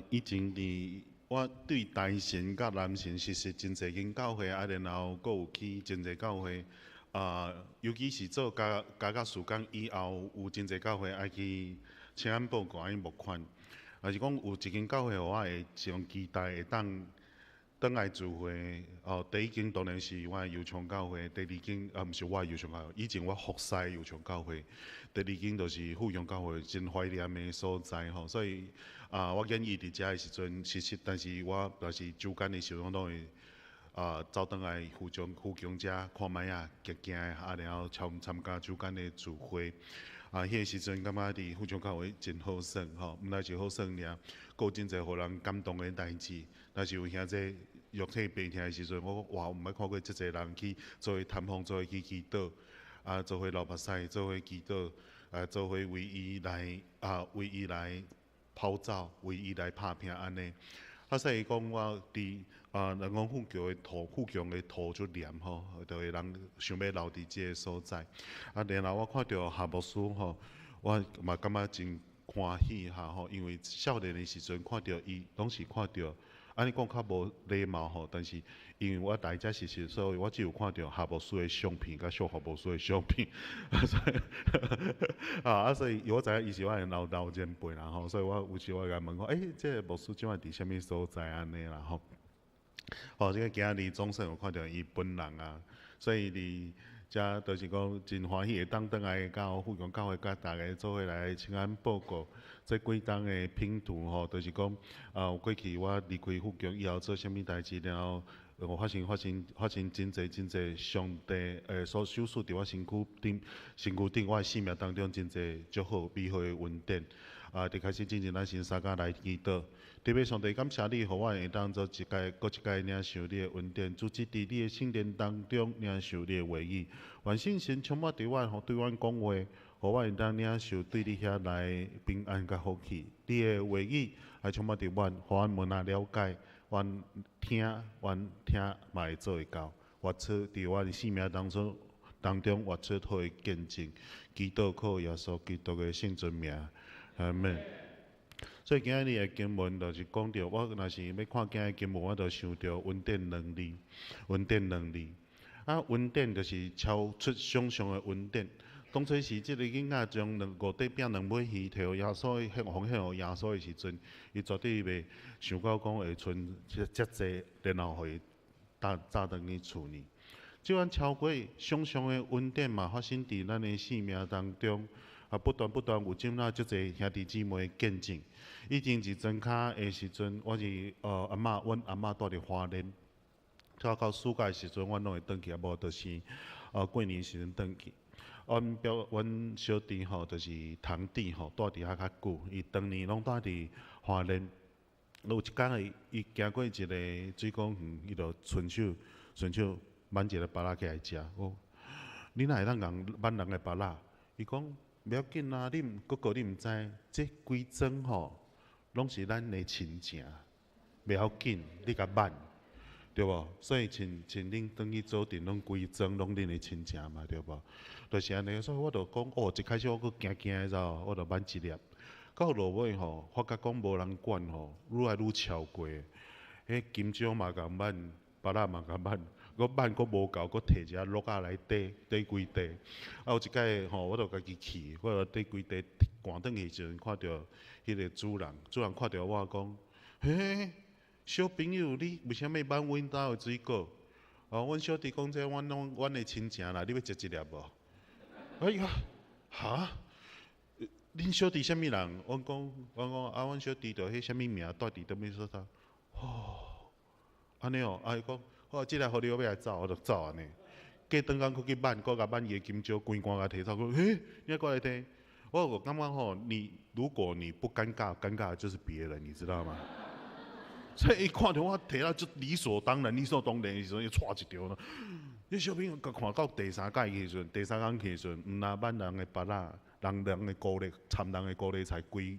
以前佇我對大神佮南神實實真濟間教會，啊，然後閣有去真濟教會。啊，尤其是做加加甲事工以後，有真濟教會愛去請安報告愛募款。若是講有一間教會，予我會上期待會當轉來聚會。哦，第一間當然是我的油松教會，第二間啊，毋是我的油松教會，以前我服侍的油松教會。第二間就是富強教會，真懷念的所在吼。所以啊，我建議佇遮的時陣，其實但是我若是週間的時陣，攏會啊走轉來富強富強遮看覓仔，行行的，啊，然後參參加週間的聚會。啊，彼個時陣感覺佇富強教會真好耍吼，毋但是好耍爾，閣有真濟予人感動的代誌。若是有兄弟肉體病痛的時陣，我講哇，毋捌看過遮濟人去做伙探訪，做伙去祈禱，啊，做伙流目屎，做伙祈禱，啊，做伙為伊來啊，為伊來跑走，為伊來拍拼按呢。啊，所以講我佇啊，人講富強的土，富強的土足黏吼，就會人想欲留佇這个所在。啊，然後我看著夏牧師吼，我嘛感覺真歡喜哈吼，因為少年的時陣看著伊，攏是看著，按呢講較無禮貌吼，但是因為我來遮時時，所以我只有看著夏牧師的相片，佮小夏牧師的相片，啊，所以啊，所以我知影伊是我的老老前輩啦吼，所以我有時我共問講，欸，這個牧師這擺佇啥物所在按呢啦吼。哦，這个今日總算有看著伊本人啊，所以佇遮就是講真歡喜會當轉來到富強教會，佮大家做伙來請安報告。這幾冬的拼圖吼，就是講啊，過去我離開富強以後做啥物代誌，然後有發生發生發生真濟真濟上帝所賞賜佇我身軀頂身軀頂我的生命當中真濟足好美好的恩典。啊，佇開始進前，咱先相共來祈禱。特別上帝感謝你，予我會當做一屆閣一屆領受你的恩典，主只佇你的聖殿當中領受你的話語。願聖神充滿佇阮，予對阮講話，予我會當領受對你遐來平安佮福氣。你的話語來充滿佇阮，予阮無若了解，阮聽，阮聽嘛會做會到。活出佇阮的生命當中當中活出好的見證。祈禱靠耶穌基督的聖尊名。阿門。所以今日的經文就是講著，我若是欲看今日經文，我就想著恩典兩字，恩典兩字。啊，恩典就是超出想象的恩典。當初時，這个囡仔將兩五塊餅兩尾魚提予耶穌，獻奉獻予耶穌的時陣，伊絕對袂想到講會賰遮遮濟，然後予伊搭早轉去厝呢。這款超過想象的恩典嘛，發生佇咱的生命當中。啊，不斷不斷有這麼足濟兄弟姊妹的見證。以前佇莊跤的時陣，我是阿嬤，阮阿嬤住佇花蓮。到到暑假的時陣，阮攏會轉去，啊無就是過年時陣轉去。阮表阮小弟吼，就是堂弟吼，住佇遐較久，伊長年攏住佇花蓮。有一工伊伊行過一个水果園，伊就順手順手挽一个芭樂起來食。我講，你哪會當共挽人的芭樂？伊講袂要緊啊，你毋哥哥你毋知，這規莊吼攏是咱的親情，袂要緊，你共挽，對無？所以親像恁轉去做陣，攏規莊攏恁的親情嘛，對無？就是按呢，所以我就講，哦，一開始我閣驚驚的，知無？我就挽一粒，到落尾吼，發覺講無人管吼，愈來愈超過。彼金蕉嘛共挽，芭樂嘛共挽，閣挽閣無夠，閣提一下碌仔來綴綴規塊。啊，有一擺吼，我就家己去，我就綴規塊趕轉去時陣，看著彼个主人，主人看著我講，嘿，小朋友，你為啥物挽阮兜的水果？哦，阮小弟講這阮攏阮的親情啦，你欲食一粒無？哎呀，哈？恁小弟啥物人？阮講，阮講啊，阮小弟就彼啥物名，住佇佗物所在。哦，按呢哦，啊伊講，好，這粒予你，我欲來走，我就走按呢。過轉工閣去挽，閣共挽伊的金蕉，規罐共提走，講，嘿，你猶過來提？我有感覺吼，你如果你不尷尬，尷尬的就是別人，你知道嗎？所以伊看著我提了就理所當然，理所當然的時陣，伊掣一條咯。你小朋友共看到第三擺去時陣，第三工去時陣，毋若挽人的芭樂，人人的高麗，參人的高麗菜，規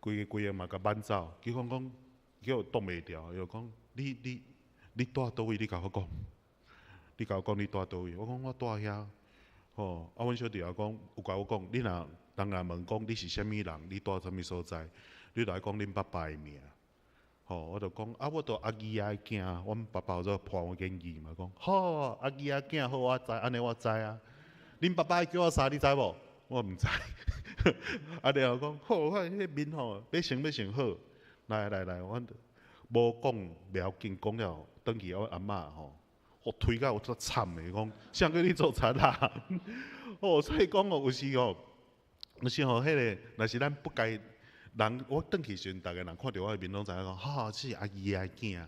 規個規個嘛共挽走。結果講叫我擋袂牢，伊就講你你你住佗位？你共我講，你共我講你住佗位？我講我住遐。吼，啊，阮小弟也講，有共我講，你若人若問講你是啥物人，你住啥物所在，你著愛講恁爸爸的名。吼，我就講啊，我著阿義仔的囝，阮爸爸做破我言語嘛，講好阿義仔囝好，我知，按呢我知啊。恁爸爸叫我啥，你知無？我毋知。啊，然後講好，我彼面吼，欲成欲成好。來來來，阮無講袂要緊，講了轉去我阿嬤吼，予推甲有足慘的，講啥叫你做賊啊？哦，所以講哦，有時吼，有時吼，彼个若是咱不該人，我轉去時陣，逐个人看著我的面攏知影講，哈，這是阿義仔的囝。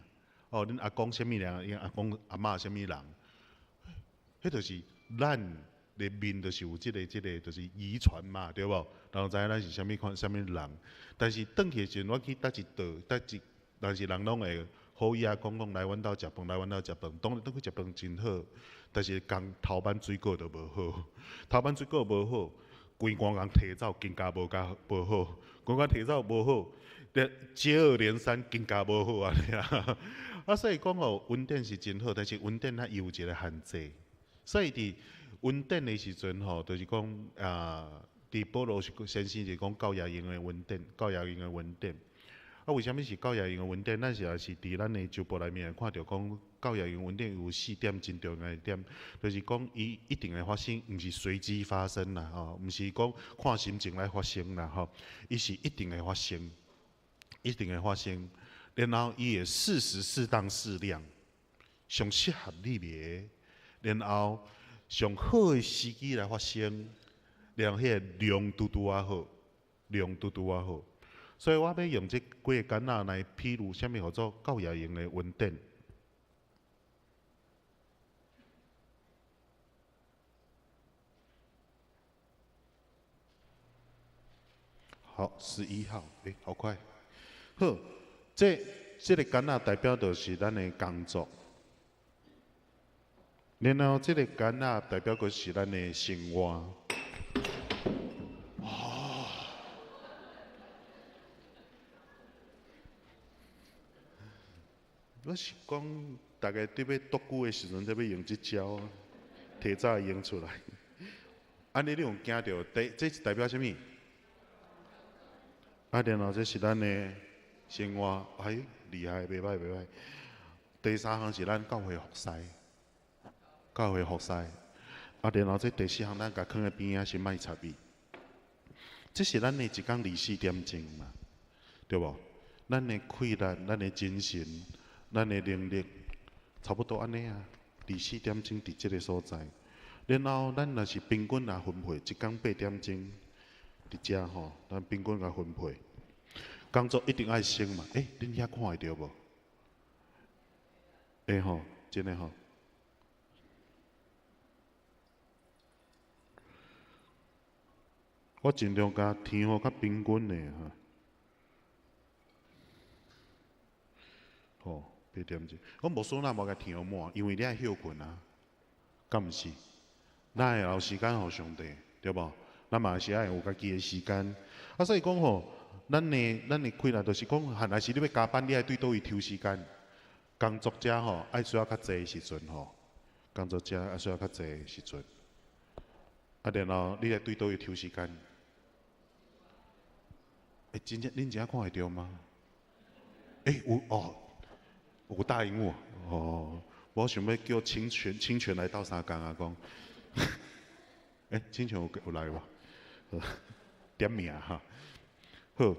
哦，恁阿公啥物人？𪜶阿公阿嬤啥物人？彼就是咱的面，就是有這個，就是遺傳嘛，對無？人知影咱是啥物款、啥物人。但是轉去的時陣，我去佗一桌、佗一，但是人攏會好意仔講講來阮兜食飯，來阮兜食飯。當然轉去食飯真好，但是仝頭班水果就無好，頭班水果無好，規罐共提走，更加無較無好，規罐提走無好，接二連三更加無好按呢啦。啊，所以講哦，恩典是真好，但是恩典它伊有一個限制，所以佇恩典的時陣吼，就是講啊，佇保羅先生是講夠額用的恩典，夠額用的恩典。啊，為啥物是夠額用的恩典？咱是也是佇咱的周報內面會看著講，夠額用恩典有四點真重要的點，就是講伊一定會發生，毋是隨機發生啦，吼，毋是講看心情來發生啦，吼，伊是一定會發生，一定會發生。然後伊會適時、適當、適量，上適合你的，然後上好的時機來發生，然後彼个量拄拄仔好，量拄拄仔好。所以我欲用這幾个桿仔來譬喻啥物號做夠額用的恩典。好，11號，欸，好快。好，這個桿仔代表就是咱的工作，然後這個桿仔代表閣是咱的生活。哦，我是講，逐家佇欲篤久的時陣，才欲用這招，提早用出來。按呢你有驚著？這是代表啥物？啊，然後這是咱的生活，哎，厲害，袂䆀袂䆀。第三項是咱教會服侍，教會服侍。啊，然後這第四項咱共囥佇邊仔是莫插伊。這是咱的一工24點鐘嘛，對無？咱的氣力、咱的精神、咱的能力，差不多按呢啊。24點鐘佇這个所在，然後咱若是平均來分配，一工8點鐘佇遮吼，咱平均來分配。工作一定愛先嘛？欸，恁遐看會著無？會吼，真的吼。我盡量共天予較平均的哈。吼，8點鐘。我牧師若無共填予滿，因為你愛歇睏啊，敢毋是？咱愛留時間予上帝，對無？咱嘛是愛有家己的時間。啊，所以講吼，咱的困難就是講，若是你欲加班，你愛對佗位抽時間。工作者吼，愛需要較濟的時陣吼，工作者愛需要較濟的時陣。啊，然後你來對佗位抽時間。欸，真正恁真正看會著嗎？欸，有哦，有大螢幕哦。我想欲叫清泉，清泉來鬥相共啊，講。欸，清泉有來無？點名哈。好，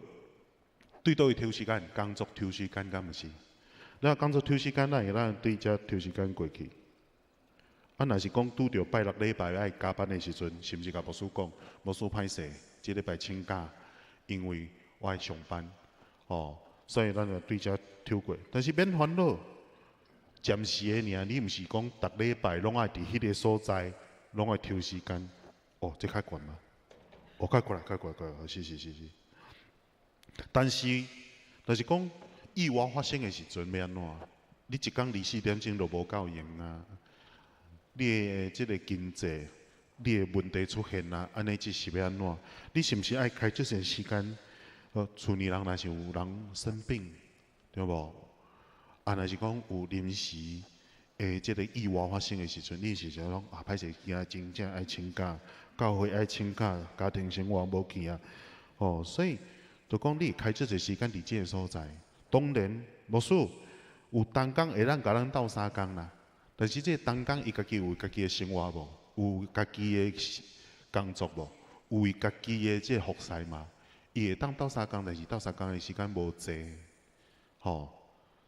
對佗位抽時間，工作抽時間敢毋是？咱工作抽時間，咱會當對遮抽時間過去。啊，若是講拄著拜六禮拜愛加班的時陣，是毋是共牧師講？牧師歹勢，這禮拜請假，因為我愛上班，哦，所以咱就對遮抽過。但是免煩惱，暫時的爾，你毋是講逐禮拜攏愛佇彼个所在，攏愛抽時間。哦，這較懸嗎？哦，較懸，較懸，較懸，是是是是。但是，就是講意外發生的時陣欲按怎？你一工24點鐘就無夠用啊！你的這个經濟，你的問題出現啊，按呢這是欲按怎？你是毋是愛開這些時間？厝裡人若是有人生病，對無？啊，若是講有臨時的這个意外發生的時陣，你是想講啊，歹勢，今仔真正愛請假，教會愛請假，家庭生活無去啊，哦，所以就講你會開足濟時間佇這个所在。當然，牧師有同工會當共咱鬥相共啦，但是這个同工伊家己有家己的生活無？有家己的工作無？有伊家己的這个服侍嘛？伊會當鬥相共，但是鬥相共的時間無濟，吼。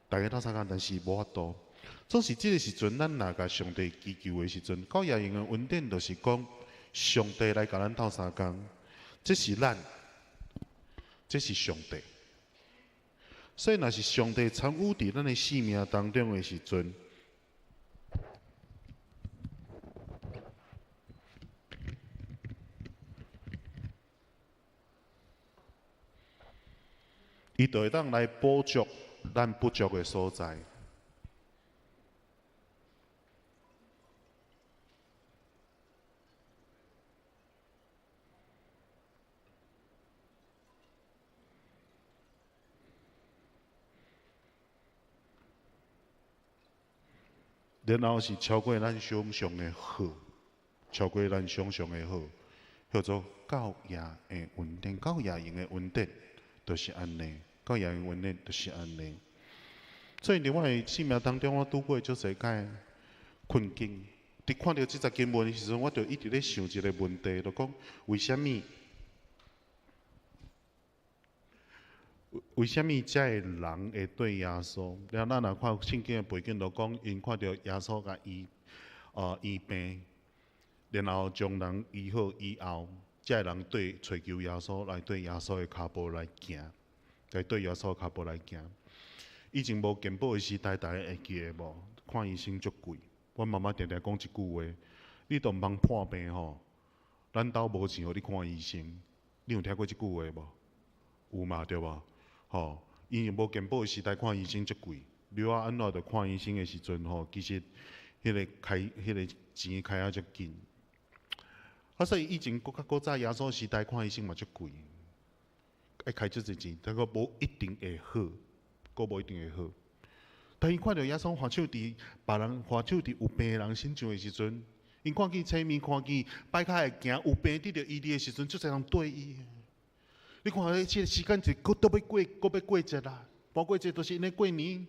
逐家鬥相共，但是無法度。總是這个時陣，咱若共上帝祈求的時陣，較會用的恩典就是講，上帝來共咱鬥相共，這是咱，這是上帝。所以，若是上帝參與佇咱的生命當中的時陣，伊就會當來補足咱不足的所在。然後是超過咱想像的好，超過咱想像的好，叫做教也的恩典，教也用的恩典，就是按呢，教也的恩典就是按呢。所以佇我的生命當中，我拄過足濟擺困境。佇看著這節經文的時陣，我就一直咧想一个問題，就講為啥物？為啥物遮个人會對耶穌？了，咱若看聖經的背景，就講𪜶看著耶穌共醫病，然後將人醫好以後，遮个人對揣求耶穌來對耶穌的跤步來行，來對耶穌跤步來行。以前無健保的時代，大家會記得無？看醫生足貴。阮媽媽定定講一句話：你都毋通破病吼，咱兜無錢予你看醫生。你有聽過這句話無？有嘛對無？吼，以前無健保的時代，看醫生足貴。你話按怎著看醫生的時陣吼，其實彼个開彼个錢開啊足緊。啊，所以以前閣較古早耶穌時代看醫生嘛足貴，愛開足濟錢，但閣無一定會好，閣無一定會好。但𪜶看著耶穌按手佇別人按手佇有病的人身上的時陣，𪜶看見前面看見擺跤會行有病得著醫治的時陣，足濟人對伊。你看，這個時間一閣都欲過，閣欲過節啦。半過節就是𪜶咧過年。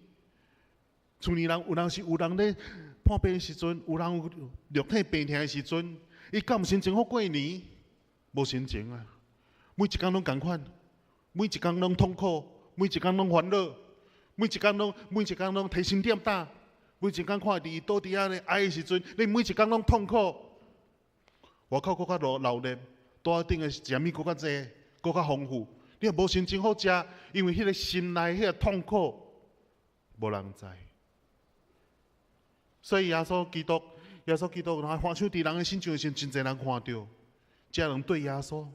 厝裡人有人是有人咧破病的時陣，有人有肉體病痛的時陣，伊敢有心情好過年？無心情啊！每一工攏仝款，每一工攏痛苦，每一工攏煩惱，每一工攏提心吊膽，每一工看佇伊倒佇遐咧哀的時陣，你每一工攏痛苦。外口閣較熱鬧熱，桌仔頂的食物閣較濟。閣較豐富，你也無心情好食，因為彼个心內彼个痛苦，無人知。所以耶穌基督，耶穌基督，按手佇人的身上的時陣，真濟人看著，遮人對耶穌，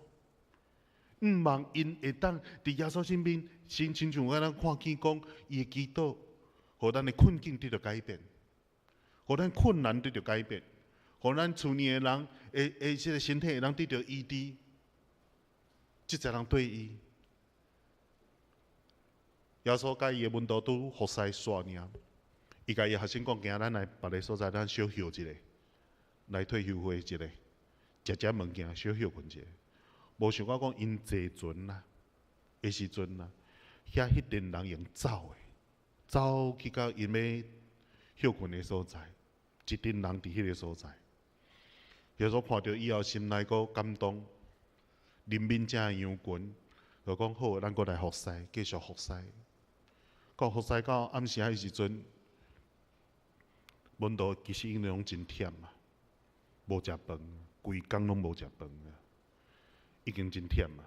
毋望𪜶會當佇耶穌身邊，親親像咱看見講，伊的祈禱，予咱的困境得著改變，予咱困難得著改變，予咱厝裡的人的的這个身體會當得著醫治。這濟人對伊，耶穌佮伊的門徒拄服侍煞爾，伊共伊學生講：今咱來別个所在，咱小歇一下，來退休會一下，食食物件，小歇睏一下。無想到講𪜶坐船啦，的時陣啦，遐彼陣人用走的，走去到𪜶欲歇睏的所在，一陣人佇彼个所在。耶穌看著以後，心內閣感動。憐憫遮个羊群，就講好，咱閣來服侍，繼續服侍。到服侍到暗時仔時陣，門徒其實𪜶攏真忝啊，無食飯，規工攏無食飯啊，已經真忝啊。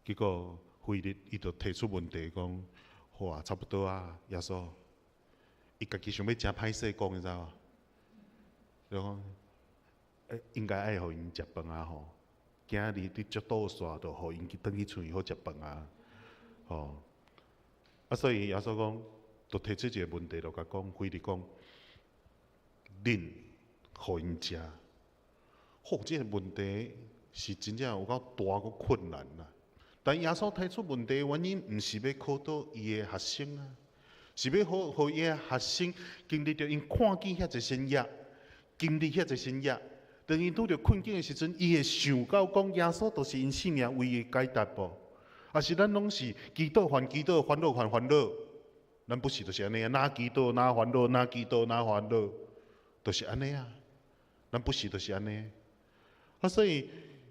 結果腓力伊就提出問題講：好啊，差不多啊，耶穌，伊家己想欲誠歹勢講，你知無？就講，欸，應該愛予𪜶食飯啊吼。今仔日你足倒煞，就予𪜶去轉去厝裡好食飯啊！吼，啊，所以耶穌講，就提出一个問題，就共講，腓力講，恁予𪜶食。好，這个問題是真正有夠大閣困難啦。但耶穌提出問題的原因，毋是欲考倒伊的學生啊，是欲予予伊的學生經歷著𪜶看見遐濟神跡，經歷遐濟神跡。當𪜶拄著困境的時陣，伊會想到講耶穌就是𪜶性命唯一的解答無？啊是咱攏是祈禱還祈禱，煩惱還煩惱，咱不是就是按呢啊？若祈禱若煩惱，若祈禱若煩惱，就是按呢啊。咱不是就是按呢。啊，所以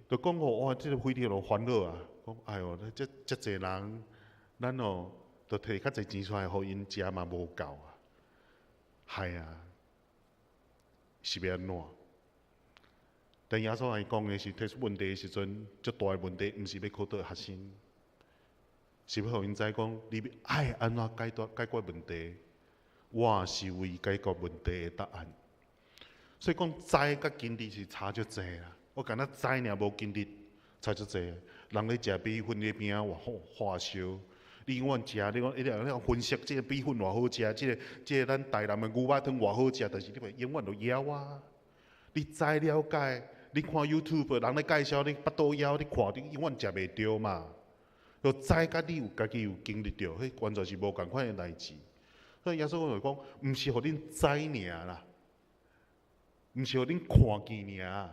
就講吼，哇，這個非常煩惱啊！講哎喲，這遮濟人，咱哦，就提較濟錢出來，予𪜶食嘛無夠啊。係啊，是欲按怎？但耶穌來講的是提出問題的時陣，足大的問題，毋是欲考倒學生，是欲予𪜶知講，你欲愛按怎解決問題？我是唯一解決問題的答案。所以講知佮經歷是差足濟啦。我敢若知爾無經歷，差足濟。人咧食米粉咧邊仔偌好發燒，你永遠食，你講一定你分析這個米粉偌好食，這個咱台南的牛肉湯偌好食，但是你永遠都枵啊！你知了解，你看 YouTube 人咧介紹，你腹肚枵，你看你永遠食袂著嘛。就知佮你有家己有經歷著，彼完全是無仝款的代誌。所以耶穌就講，毋是予恁知爾啦，毋是予恁看見爾。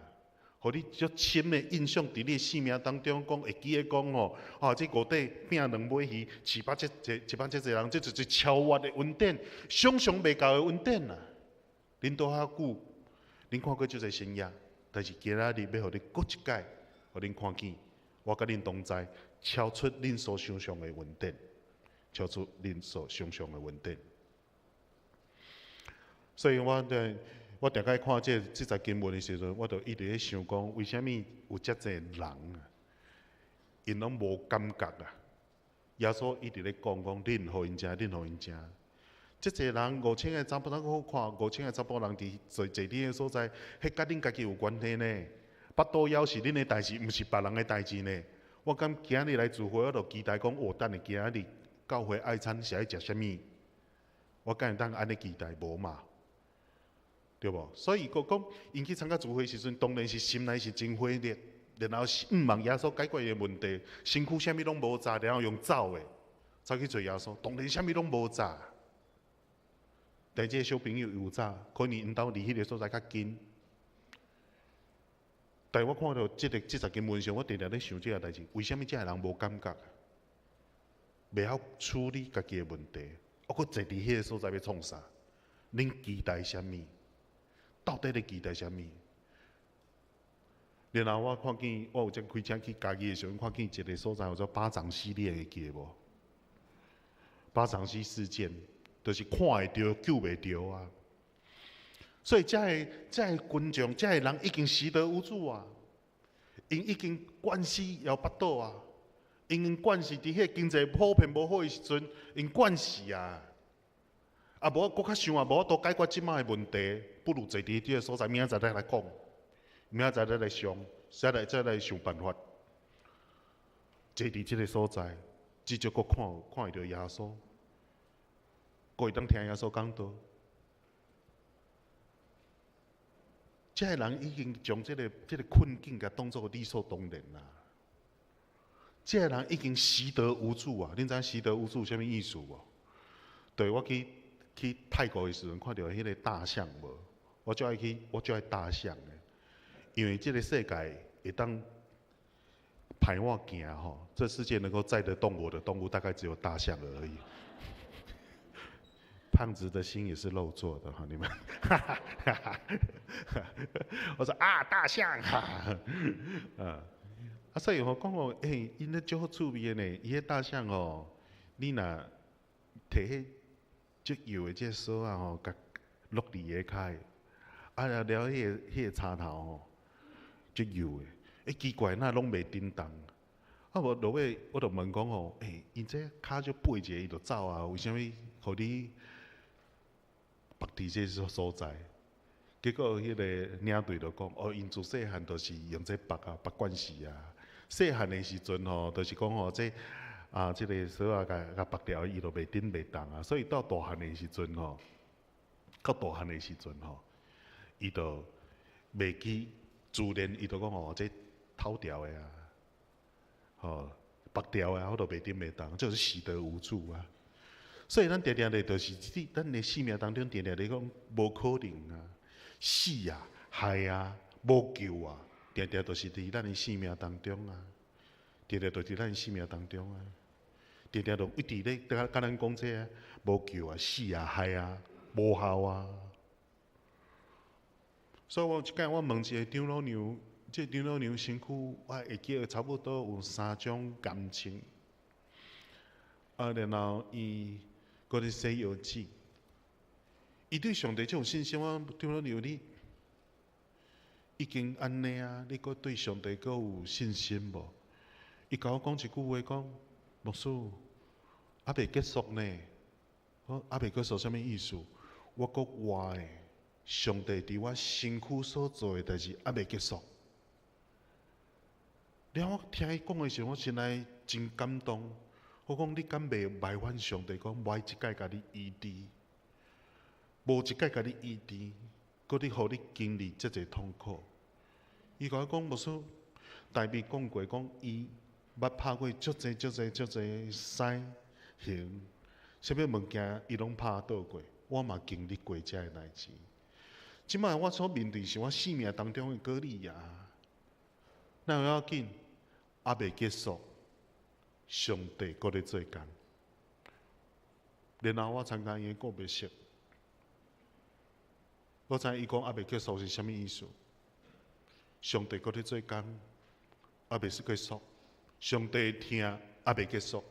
予你足深的印象佇你的生命當中，講會記得講吼，啊，這五塊餅兩尾魚，飼飽這濟一百這濟人，這就是超越的恩典，想象袂到的恩典啊！恁蹛遐久，恁看過足濟神跡，但是今仔日欲予恁閣一擺，予恁看見，我佮恁同在，超出恁所想象的恩典，超出恁所想象的恩典。所以我佇我逐擺看這節經文的時陣，我就一直咧想講，為啥物有遮濟人啊？𪜶攏無感覺啊！耶穌一直咧講講，恁予𪜶食，恁予𪜶食。遮濟人5000個查埔，咱好看5000個查埔人佇坐坐佇个所在，彼佮恁家己有關係呢？腹肚枵是恁的代誌，毋是別人的代誌呢。我敢今日來聚會，我就期待講，哦，等下今日教會愛餐是愛食啥物？我敢會當按呢期待無嘛？對無？所以閣講，𪜶去參加聚會時陣，當然是心內是真火熱，然後是向望耶穌解決伊的問題，身軀啥物攏無紮，然後用走的，走去揣耶穌，當然啥物攏無紮。但這個小朋友有紮，可能𪜶兜離彼個所在較近。但我看著這個這節經文時，我定定咧想這個代誌，為啥物這个人無感覺？袂曉處理家己的問題，猶閣坐佇彼個所在欲創啥？恁期待啥物？到底咧期待啥物？然後我看見我有才開車去嘉義的時陣，看見一個所在叫做八掌溪，你會記得無？八掌溪事件，就是看會著救袂著啊！所以這个群眾，這个人已經死得無助啊！𪜶已經慣死枵腹肚啊！𪜶已經慣死佇彼個經濟普遍無好的時陣，𪜶慣死啊！啊，無閣較想啊，無法度解決這擺的問題，不如坐佇這個所在，明仔載再來講，明仔載再來想，再來想辦法。坐佇這個所在，至少閣看會著耶穌，閣會當聽耶穌講道。這个人已經將這個困境共當做理所當然啦。這个人已經習得無助啊！恁知影習得無助啥物意思無？對，我去泰國的時陣，看著彼個大象無？我足愛去，我足愛大象的，因為這個世界會當排我行吼，這世界能夠載得動我的動物，大概只有大象而已。胖子的心也是肉做的哈，你們。我說啊，大象哈，啊，所以吼講哦，欸，𪜶咧足好趣味的呢，伊彼大象哦，你若提彼足幼的這個索仔吼，共落佇下跤，啊了了，彼個插頭吼，足幼的，欸，奇怪，哪攏袂振動？啊無落尾我就問講吼，欸，𪜶這跤就掰一下伊就走啊，為啥物予你縛佇這所在？結果彼個領隊就講，哦，𪜶自細漢就是用這縛啊，縛慣勢啊。細漢的時陣吼，就是講吼，這啊，這個索仔共縛牢，伊就袂振袂動啊。所以到大漢的時陣吼，到大漢的時陣吼，伊就袂記自然，伊就講哦，這透掉的啊，吼，縛掉的啊，我就袂振袂動，這就是習得無助啊。所以咱定定咧，就是佇咱的生命當中，定定咧講無可能啊，死啊，害啊，無救啊，定定就是佇咱的生命當中啊，定定就佇咱生命當中啊，定定就一直咧共咱講這個無救啊、死啊、害啊、無效啊。所以我有一擺我問一個長老娘，這個長老娘身軀我會記得差不多有三種癌症，啊，然後伊閣咧洗藥劑，伊對上帝這種信心，我長老娘你已經按呢啊，你閣對上帝閣有信心無？伊共我講一句話，講牧師，猶未結束呢。我猶未結束啥物意思？我閣活的，上帝佇我身軀所做的代誌猶未結束。了我聽伊講的時陣，我心內真感動。我講你敢袂埋怨上帝？講無愛一擺共你醫治，無一擺共你醫治，閣你予你經歷這濟痛苦。伊共我講，牧師，大衛講過，講伊捌拍過足濟足濟足濟獅熊，啥物物件伊攏拍倒過。我嘛經歷過這个代誌。這擺我所面對是我生命當中的歌利亞，那有要緊，猶未結束，上帝閣咧做工。然後我參加伊的告別式，我知伊講猶未結束是啥物意思。上帝閣咧做工，猶未結束。上帝疼猶未結束，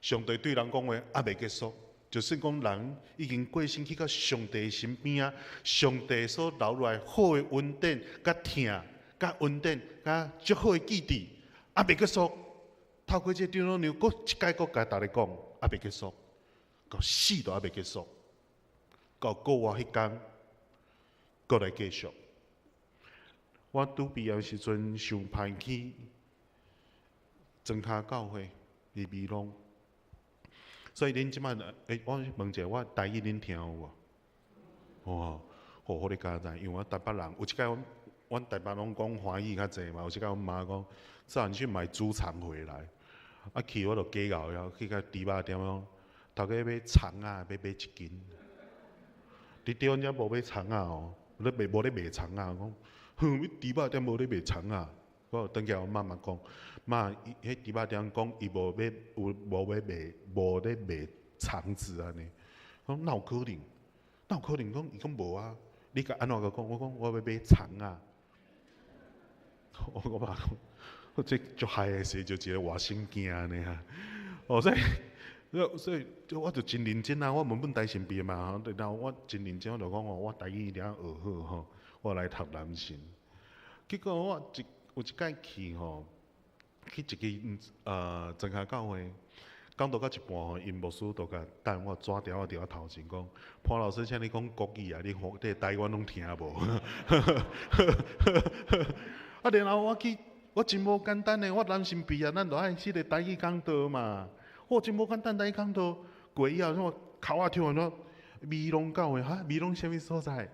上帝對人講話猶未結束。就算講人已經過身去到上帝身邊啊，上帝所留落來好的恩典、佮疼、佮恩典、佮足好的記憶，猶未結束。透過這個長老娘，閣一擺閣共大家講，猶未結束，到死都猶未結束，到復活彼工，閣來繼續。我拄畢業時陣受派去莊跤教會佇美濃，所以恁這擺欸，我問一下，我台語恁聽有無？哦，好好咧交代，因為我台北人，有一擺阮台北攏講華語較濟嘛，有一擺阮媽講，叫你去買豬腸回來，啊去我就假𠢕了，去到豬肉店講，頭家買腸仔，欲買一斤。佇台灣遮無買腸仔哦，咧賣無咧賣腸仔，講，哼，你豬肉店無咧賣腸仔。我轉去共阮媽媽講，媽，伊彼豬肉店講伊無欲有無欲賣，無咧賣腸子按呢。講哪有可能？哪有可能？講伊講無啊，你共按怎共講？我講我欲買腸仔。我媽講，我這足害的事，就一個外省囝按呢啊。哦，所以我就真認真啊！我原本台神畢業嘛，然後我真認真，我就講哦，我台語一定要學好吼，我來讀南神。結果我一有一擺去吼，去一間莊跤教會，講道到一半吼，𪜶牧師就共等我紙條仔佇我頭前講，潘老師，請你講國語啊，你這台灣攏聽無。啊，然後我去，我真無簡單的，我南神畢業，咱就愛這個台語講道嘛。我真無簡單台語講道，過以後，我口仔聽完了，美濃教會哈，美濃啥物所在？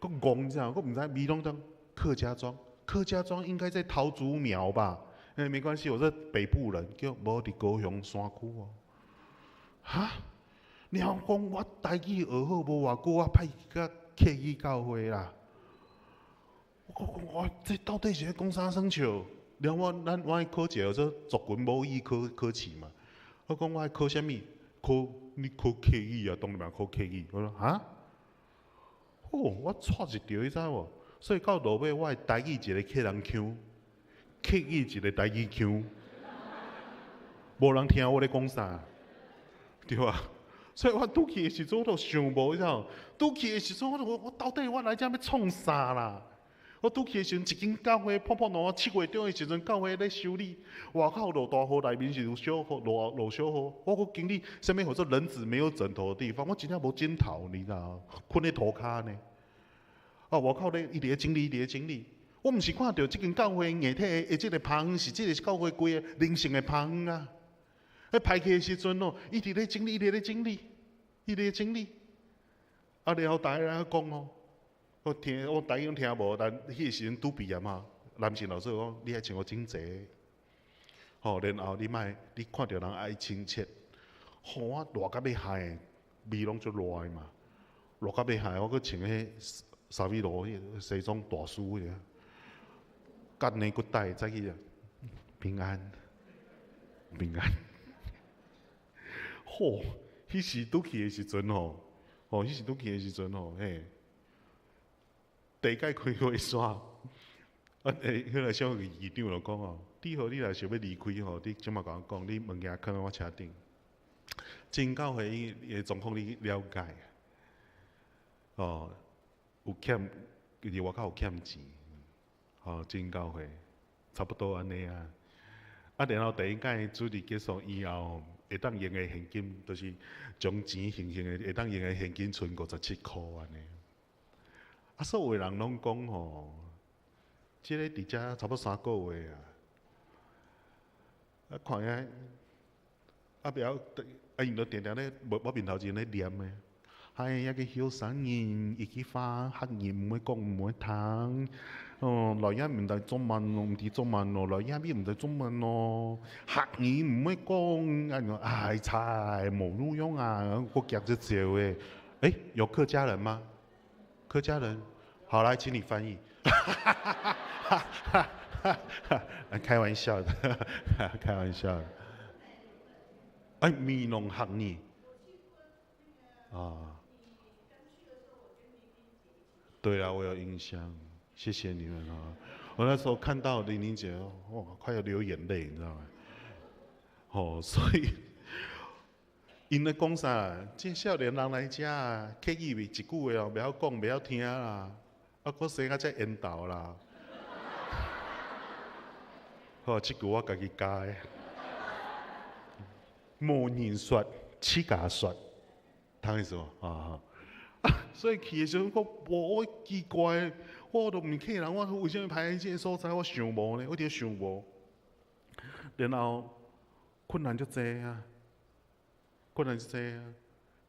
閣戇者，閣毋知美濃當客家莊，客家莊應該在桃竹苗吧？欸，沒關係，我是北部人，叫無佇高雄山區哦。哈？你講我台語學好無偌久，我派去佮客語教會啦。我講我這到底是咧講啥耍笑？然後我咱我愛考一個叫做族群母語考考試嘛。我講我愛考啥物？考你考客語啊，當然嘛考客語。我說哈？哦，我掣一著，你知無？所以到落尾，我的台語一個客人腔，客語一個台語腔，無人聽我咧講啥，對吧？所以我拄去的時陣，我都想無，你知無？拄去的時陣，我就我到底我來遮欲創啥啦？我拄去的時陣，一間教會破破爛爛，7月中的時陣，教會咧修理，外口落大雨，內面是有小雨，落落小雨。我閣經歷啥物叫做人子沒有枕頭的地方，我真正無枕頭，你知無？睏咧塗跤呢。啊，外口咧，伊佇咧整理，伊佇咧整理。我毋是看著這間教會硬體的這個棚是這個教會規个靈性的棚啊。彼排去的時陣哦，伊佇咧整理，伊佇咧整理，伊佇咧整理。啊，然後逐家來講哦。我聽我台語攏聽無，但彼個時陣拄畢業嘛，男性老師講，你愛穿予整齊，吼，然後你莫你看著人愛親切，吼，我熱甲欲害，美濃足熱的嘛，熱甲欲害，我閣穿彼沙美羅彼個西裝大師彼個，干呢骨帶早起啊，平安，平安。吼，彼時拄去的時陣吼，吼，彼時拄去的時陣吼，嘿，第一擺開會煞，啊，欸，彼個小議長就講哦，你好，你若想欲離開吼，你這馬共我講，你物件囥佇我車頂。真教會的狀況你了解，哦，有欠，佇外口有欠錢，吼，真教會差不多按呢啊。啊，然後第一擺主日結束以後，會當用的現金，就是將錢現現的會當用的現金，賰57箍按呢。啊，所有人攏講吼，這个佇遮差不多3個月啊，啊看遐，啊袂曉，啊𪜶就定定咧，無我面頭前咧念的，哎，抑個後生人伊去發客語毋會講毋會聽，哦，來遐毋知做乜咯，毋知做乜咯，來遐邊毋知做乜咯，客語毋會講，啊，哎，菜無路用啊，我夾這招的，欸，有客家人嗎？客家人，好來，請你翻譯。哈哈哈哈開玩笑的，開玩笑的。哎，美濃客語啊，對啊，我有印象，謝謝你們啊！我那時候看到玲玲姐，哇，快要流眼淚，你知道嗎？哦，所以𪜶咧講啥？這少年人來遮啊，客語一句話哦，袂曉講，袂曉聽啦，啊，閣生甲這緣投啦。好，這句我家己加的。無人說，自家說，聽意思無？啊，所以去的時陣，我我奇怪，我都毋是客人，我為啥物排佇這个所在？我想無呢，我佇咧想無。然後困難足濟啊，困難足濟啊！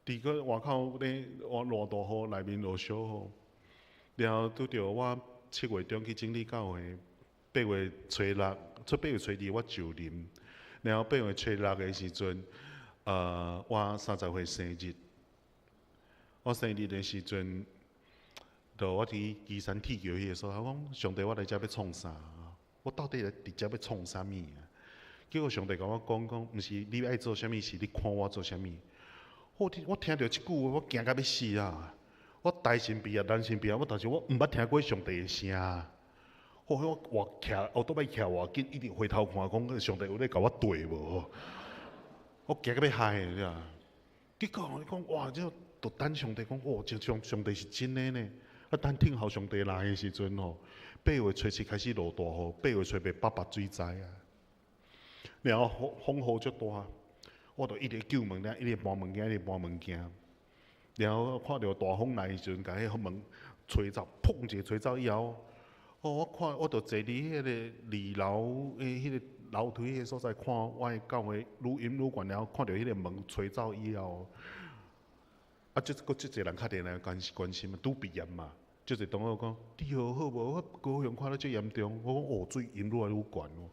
佇個外口咧，落落大雨，內面落小雨，然後拄著我7月中去整理教會，8月初六，出8月初二我就任，然後八月初六的時陣，我30歲生日，我生日的時陣，就我佇旗山鐵橋彼个所在，我講上帝，我來遮欲創啥？我到底來佇遮欲創啥物啊？結果上帝共我講講，毋是你愛做啥物，是你看我做啥物。我聽著這句話，我驚甲欲死啊！我大神畢業，男神畢業，我但是我毋捌聽過上帝的聲。我我活徛，我倒擺徛偌緊，一直回頭看，講上帝有咧共我對無？我驚甲欲害你知無？結果我講哇，這就等上帝講，哦，這上帝是真的呢。啊，等聽候上帝來的時陣吼，8月初七開始落大雨，8月初八八八水災啊。然後風風雨足大，我就一直救物件，一直搬物件，一直搬物件。然後看著大風來的時陣，共彼個門吹走，砰一下吹走以後，哦，我看我就坐佇彼個二樓的彼個樓梯彼個所在，看我的教會愈陰愈懸，然後看著彼個門吹走以後，啊，這閣足濟人敲電話來關心嘛，拄畢業嘛，足濟同學講，你好好無？我高雄看了足嚴重，我講哦，水淹愈來愈懸哦，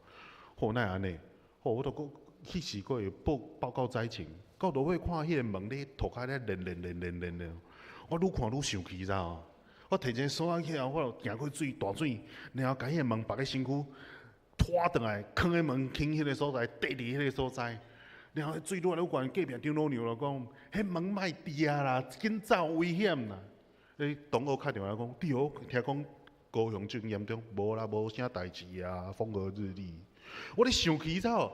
吼，哪會按呢？吼，我都閣彼時閣會報告災情，到落尾看彼個門咧塗跤咧連連連連連連，我愈看愈生氣，知無？我提一个索仔起來，我就行過水大水，然後共彼個門縛咧身軀拖轉來，囥佇門輕彼个所在，綴佇彼个所在，然後水愈來愈懸，隔壁張老娘就講：彼門莫佇啊啦，緊走危險啦！彼同學敲電話來講，對哦，聽講高雄真嚴重，無啦，無啥代誌啊，風和日麗。我咧生氣，知無？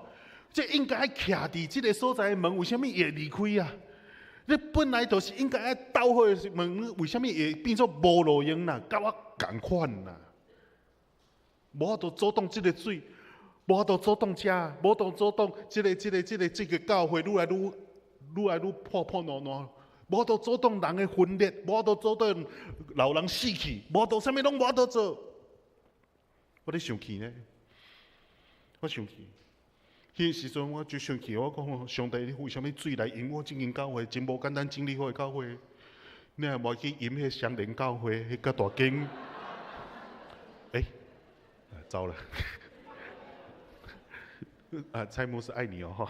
這應該愛徛佇這个所在的門，為啥物會離開啊？你本來就是應該愛鬥好的門，為啥物會變做無路用啦？佮我仝款啦！無法度阻擋這个水，無法度阻擋遮，無法度阻擋這個教會愈來愈愈來愈破破爛爛，無法度阻擋人的分裂，無法度阻擋老人死去，無法度啥物攏無法度做。我咧生氣呢，我生氣。彼個時陣我就生氣，我講上帝，你為啥物水來淹我這間教會？真無簡單整理好的教會，你若無去淹彼個雙連教會，彼較大間。欸，糟了！啊，蔡牧師愛你哦！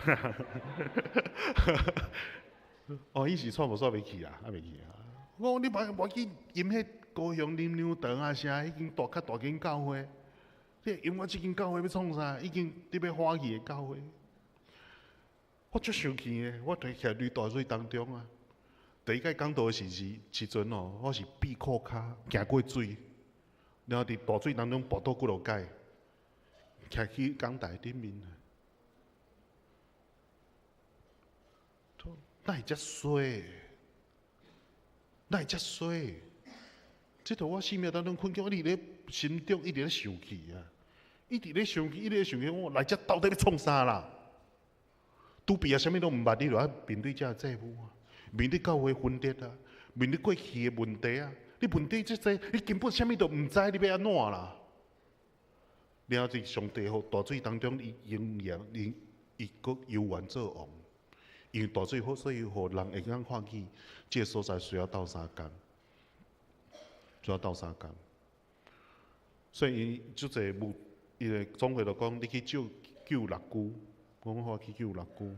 哦，伊是煞無煞袂去啊，猶未去啊。我講你莫無去淹彼高雄林良堂啊啥，彼間大較大間教會。你淹我這間教會欲創啥？已經佇欲花去的教會。我足生氣的，我佇徛佇大水當中啊。第一擺講道的時陣哦，我是閉褲跤行過水，然後佇大水當中跋倒幾落擺，徛去講台頂面。哪會遮衰？哪會遮衰？這著我生命當中困境，我佇咧心中一直咧生氣啊，一直咧生氣，一直咧生氣。我來遮到底欲創啥啦？拄畢業啥物攏毋捌，你著愛面對這債務啊，面對教會分裂啊，面對過去的問題啊。你問題這濟，你根本啥物都毋知，你欲按怎啦？然後佇上帝予大水當中，伊仍然伊伊閣猶原做王。因為大水好，所以予人會當看見這個所在需要鬥相共，需要鬥相共。所以伊足濟牧，伊個總會就講，你去救救六龜，講我去救六龜。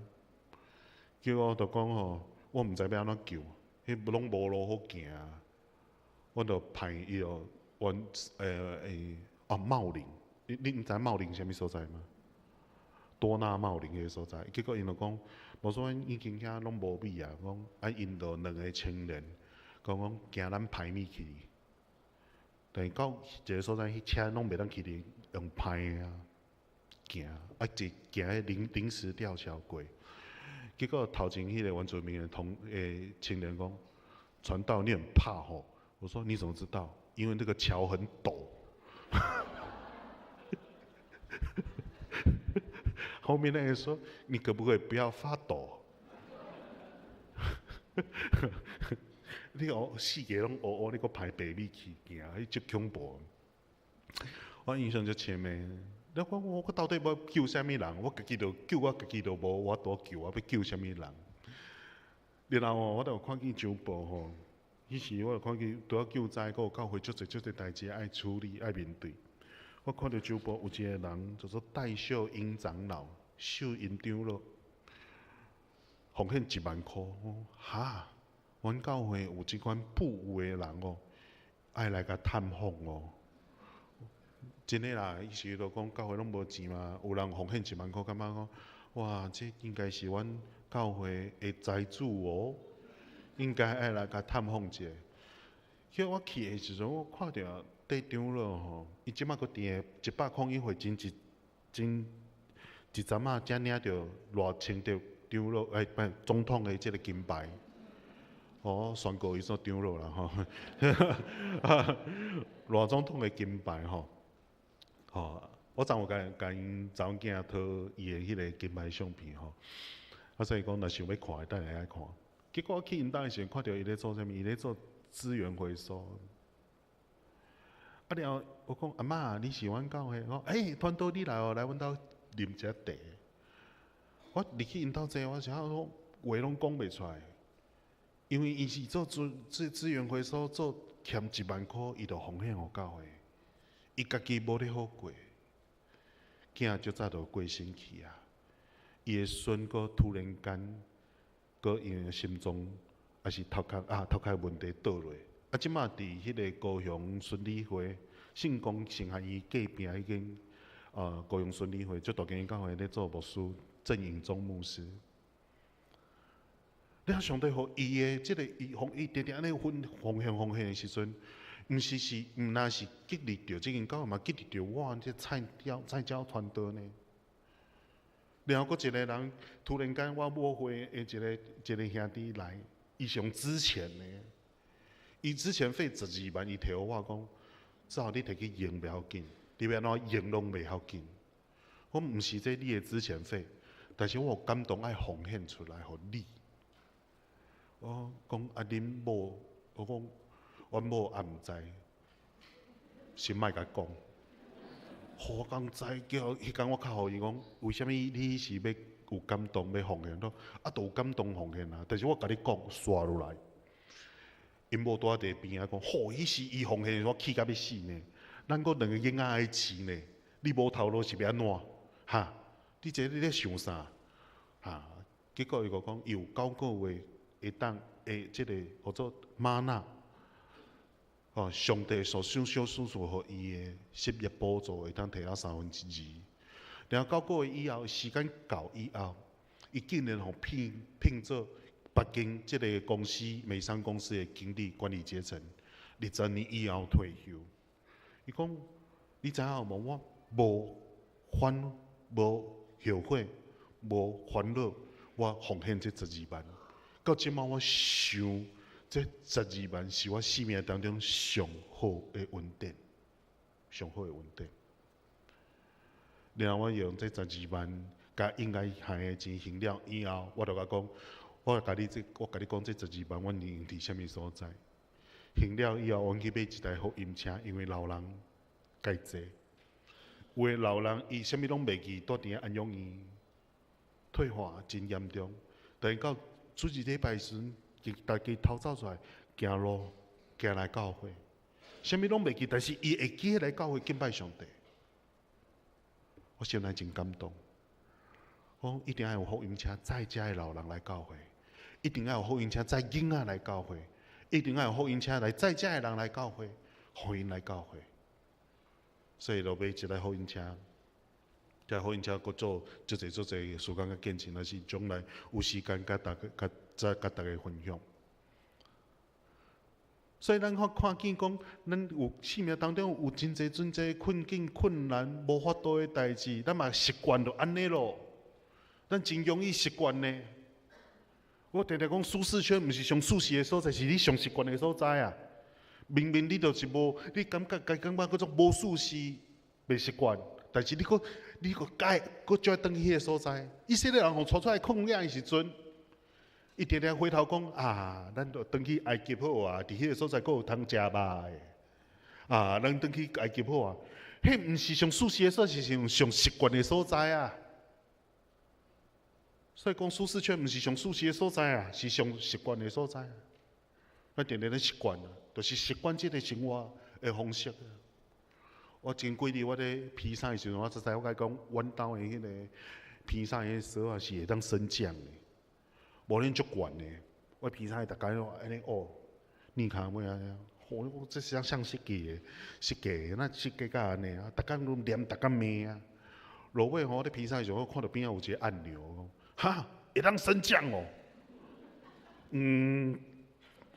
結果就講吼，我毋知欲按怎救，彼攏無路好行，我就派伊就阮啊茂林，你毋知茂林啥物所在嗎？多納茂林彼個所在，結果𪜶就講，無說阮已經遐攏無米啊，講啊𪜶就兩個青年，講驚咱歹物去，但是到一個所在，彼車攏袂當去哩，用歹啊行，啊一行彼臨時吊橋過，結果頭前彼個原住民的同青年講，傳道你很怕吼？我說你怎麼知道？因為那個橋很陡。後面那個說：你可不可以不要發抖？你哦，四界攏烏烏，你閣排白米去行，彼足恐怖。我印象足深的，你講我到底欲救啥物人？我家己都救我家己都無法度救，我欲救啥物人？然後哦，我就有看見周報吼，彼時我就看見拄仔救災，閣有教會足濟足濟代誌愛處理、愛面對。我看著周報有一個人叫做戴秀英長老，秀英長老，奉獻1萬箍。哈！阮教會有這款富有的人哦，愛來共探訪哦。真的啦，彼時就講教會攏無錢嘛，有人奉獻一萬箍，感覺講哇，這應該是阮教會的財主哦，應該愛來共探訪一下。結果我去的時陣，我看著戴長老吼，伊這馬閣佇個101歲前一前一陣仔才領著賴清德長老欸，不總統的這個金牌，哦，宣告伊做長老啦吼，賴總統的金牌吼，吼，我昨有共共𪜶查某囝討伊的彼個金牌相片吼，啊，所以講若想欲看，等下來看。結果我去𪜶兜的時陣，看著伊咧做啥物？伊咧做資源回收。啊了後，我講阿嬤，你是阮教會？講欸，傳道你來哦，來阮兜啉一下茶。我入去𪜶兜坐，我是講話攏講袂出來，因為伊是做資源回收，做欠一萬箍，伊就奉獻予教會，伊家己無咧好過，囝足早就過身去啊。伊的孫閣突然間，閣因為心臟抑是頭殼啊頭殼問題倒落。啊，這馬佇彼個高雄孫理會聖光神學院隔壁彼間，高雄孫理會足大間教會咧做牧師，鄭穎忠牧師。你看上帝予伊的這個，伊奉伊定定按呢分奉獻奉獻的時陣，毋是是毋若是激勵著這間教會嘛，激勵著我這菜鳥菜鳥傳道呢。然後閣一個人突然間，我母會的一個一個兄弟來，伊是用資錢的。伊資遣費12萬，伊提予我講，只好你提去用袂要緊，你欲按怎用攏袂要緊。我毋是這你的資遣費，但是我有感動愛奉獻出來予你。我講啊，恁某，我講阮某也毋知，先莫共講。我講知叫彼工我敲予伊講，為啥物你是欲有感動欲奉獻？啊，都有感動奉獻啊！但是我共你講，煞落來。𪜶某拄仔佇邊仔講，吼，彼時伊奉獻，我氣甲欲死呢。咱閣兩個囡仔愛飼呢，你無頭路是欲按怎？哈？你這你咧想啥？哈？結果伊就講，伊有九個月會當會這個號做嗎哪。哦，上帝所賞賞賜予伊的失業補助會當提到二。然後九個月以後，時間到以後，伊竟然予聘做北京這个公司美商公司的經理管理階層，20年以後退休。伊講，你知影無？我無煩無後悔，無煩惱，我奉獻這十二萬。到這馬我想，這十二萬是我生命當中上好的恩典，上好的恩典。然後我用這十二萬，共應該還的錢還了以後，我就共講，我共你講，這十二萬阮用佇啥物所在？還了以後，阮去買一台福音車，因為老人該坐。有的老人伊啥物攏袂記，蹛佇安養院，退化真嚴重。等到主日禮拜時陣，家己偷走出來行路行來教會，啥物攏袂記，但是伊會記得來教會敬拜上帝。我心內真感動。我講一定愛有福音車載遮的老人來教會，一定愛有福音車載囡仔來教會，一定愛有福音車來載遮的人來教會，予𪜶來教會。所以就買一台福音車，這福音車閣做足濟足濟時間佮見證，若是將來有時間共大家、共再共大家分享。所以咱看看見講，咱有生命當中有真濟真濟困境、困難、無法度的代誌，咱嘛習慣就按呢咯。咱真容易習慣呢。我定定講舒適圈，毋是上舒適的所在，是你上習慣的所在啊。明明你就是無，你感覺共感覺叫做無舒適、袂習慣，但是你閣你閣改，閣再轉去彼个所在。以色列人予帶出來曠野的時陣，伊定定回頭講啊，咱著轉去埃及好啊，佇彼个所在閣有通食肉的。啊，咱轉去埃及好啊，彼毋是上舒適的所在，是上上習慣的所在啊。所以講舒適圈毋是上舒適的所在啊，是上習慣的所在。咱定定咧習慣啊，就是習慣這个生活的方式。我前幾日我咧披衫的時陣，我才知我共伊講，阮兜的彼个披衫的鎖仔是會當升降的，無恁足懸的。我披衫逐工按呢哦，躡跤尾按呢，吼，這是啥設計的？設計的，哪設計甲按呢啊？逐工攏念，逐工罵啊。落尾吼，我咧披衫的時陣，我看著邊仔有一个按鈕，哈，會當升降哦。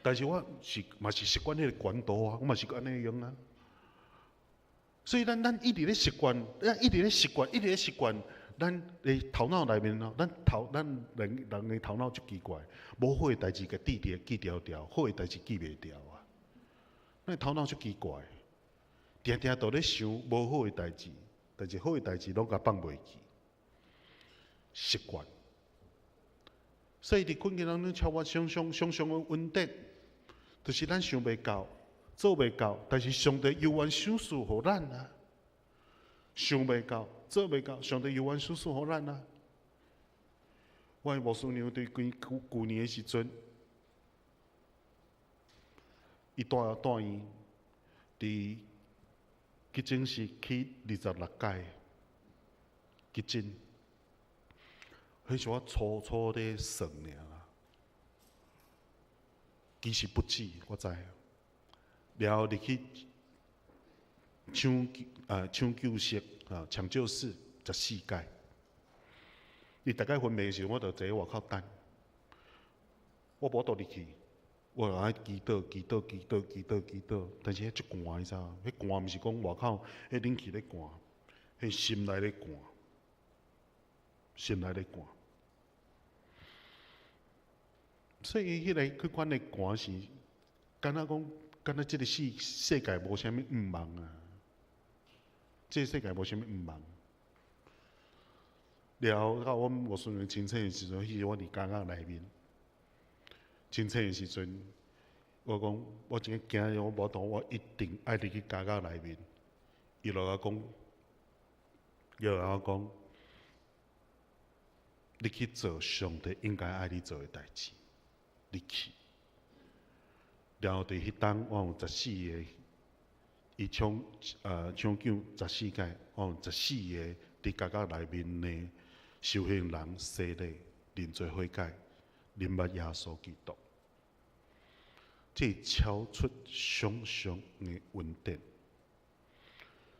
但是我是嘛是習慣彼个懸度啊，我嘛是按呢用啊。所以咱一直咧習慣，咱一直咧習慣，一直咧習慣，咱的頭腦內面哦，咱頭咱人人的頭腦足奇怪，無好的代誌共記佇記牢牢，好的代誌記袂牢啊。咱頭腦足奇怪，定定都咧想無好的代誌，但是好的代誌攏共放袂記，習慣。所以佇困境當中超越想像想像的恩典，就是咱想袂到、做袂到，但是上帝猶原賞賜予咱啊！想袂到、做袂到，上帝猶原賞賜予咱啊！我的牧師娘對舊舊年的時陣，伊蹛蹛院佇急診室去26屆急診，彼是我初初咧算爾啦。其實不止，我知。然後入去搶救室啊，搶救室14屆。伊逐擺昏迷的時陣，我就坐佇外口等。我無法度入去，我就愛祈禱、祈禱、祈禱、祈禱、祈禱。但是彼足寒，你知無？彼寒毋是講外口彼冷氣咧寒，彼心內咧寒，心內咧寒。所以彼个彼款的寒是，敢若講，敢若這个世界無啥物向望啊！這个世界無啥物向望。了後，到阮牧師娘清醒的時陣，彼時我佇監獄內面。清醒的時陣，我講我真驚，我無當我一定愛入去監獄內面。伊就共我講，伊就共我講，你去做上帝應該愛你做的代誌，你去。然後佇彼當，我有十四个，伊搶救十四屆，我有十四个佇監獄內面的受刑人洗禮、認罪悔改、認捌耶穌基督，這超出想象的恩典。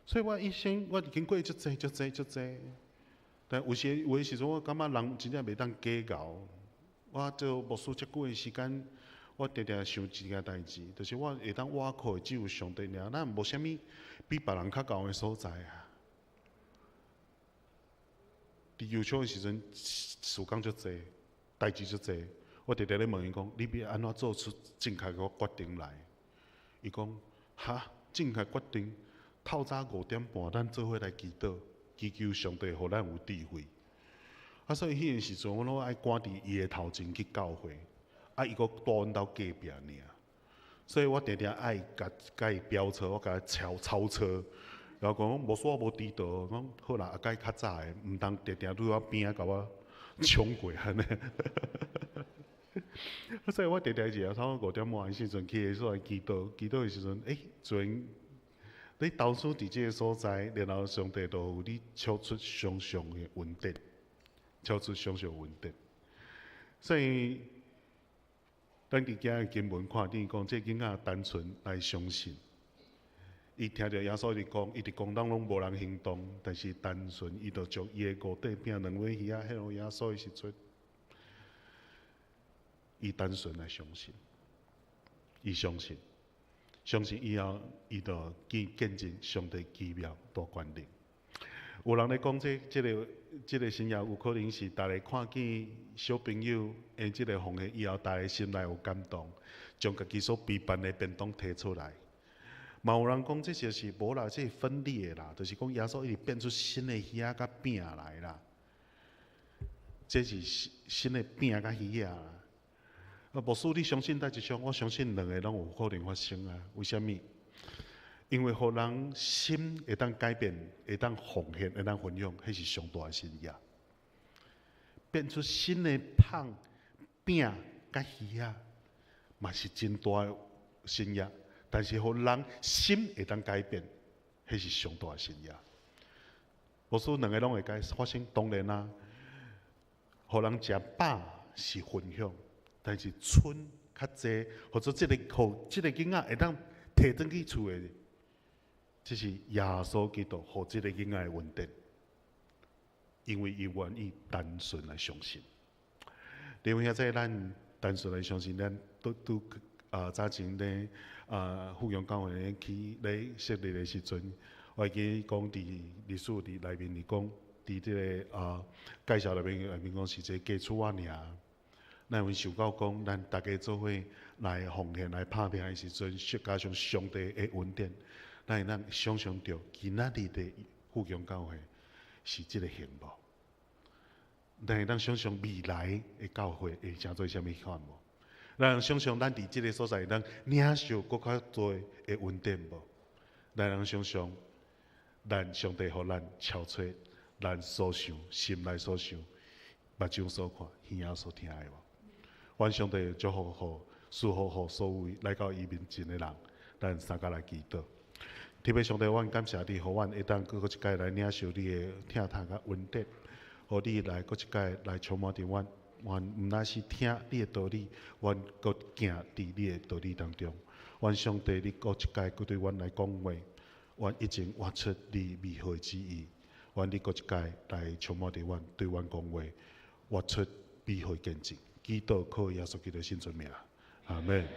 所以我一生我經過足濟足濟足濟，但有時有的時陣，我感覺人真正袂當假𠢕。我做牧師遮久的時間，我定定想一件代誌，就是我會當倚靠的只有上帝爾，咱無啥物比別人較𠢕的所在啊。佇球場的時陣，時間足濟，代誌足濟，我定定咧問伊講：你欲按怎做出正確的決定來？伊講：哈，正確決定，透早5點半，咱做伙來祈禱，祈求上帝予咱有智慧。啊，所以彼个時陣，我攏愛趕佇伊的頭前去教會，啊，伊閣蹛阮兜隔壁爾，所以我定定愛共伊飆車，我共伊超車，然後講無說我無遲到，講好啦，後蓋較早的，毋通定定拄我邊仔共我衝過按呢。啊，所以我定定是差不多5點半的時陣去的所在祈禱，祈禱的時陣，欸，自然你投注佇這个所在，然後上帝就予你超出想像的恩典，超出想像恩典。所以，咱佇今日經文看見講，這个囡仔單純來相信。伊聽著耶穌一直講，伊直講當攏無人行動，但是單純伊就將伊的五塊餅兩尾魚仔獻予耶穌的時陣，伊單純來相信，伊相信，相信以後，伊就見證上帝奇妙大權能。有人咧講這個神跡有可能是逐家看見小朋友的這个奉獻以後，逐家心內有感動，將家己所備辦的便當提出來。嘛有人講這就是無啦，這是分裂的啦，就是講耶穌一直變出新的魚仔佮餅來啦。這是新的餅佮魚仔啦。啊，牧師，你相信佗一項？我相信兩个攏有可能發生啊。為啥物？因為予人心會當改變，會當奉獻，會當分享，彼是上大的神跡。變出新的香餅佮魚仔，嘛是真大的神跡。但是，予人心會當改變，彼是上大的神跡。牧師兩个攏會該發生，當然啦。予人食飽是分享，但是賰較濟，或者這个予這个囡仔會當提轉去厝的，這是耶穌基督予這个囡仔的恩典，因為伊願意單純來相信。另外，遐咱單純來相信，咱拄拄啊早前咧啊富強教會咧去咧設立的時陣，我會記講佇歷史佇內面佇講，佇這个介紹內面講是一個基礎仔爾。咱有想到講，咱逐家做伙來奉獻來拍拼的時陣，加上上帝的恩典，咱會當想象著今仔日的富強教會是這个形無？咱會當想象未來的教會會成做啥物款無？咱想象咱佇這个所在會當領受閣較多的恩典無？咱通想象，咱上帝予咱超出咱所想、心內所想、目睭所看、耳仔所聽的無？願上帝祝福予、賜福予所有來到伊面前的人，咱三共來祈禱。天父上帝，阮感謝你，予阮會當閣閣一擺來領受你的疼痛佮恩典，予你來閣一擺來充滿佇阮。阮毋但是聽你的道理，阮閣行佇你的道理當中。願上帝，你閣一擺閣對阮來講話，阮已經活出你美好的旨意。願你閣一擺來充滿佇阮，對阮講話，活出美好的見證。祈禱靠耶穌基督聖尊名，阿門。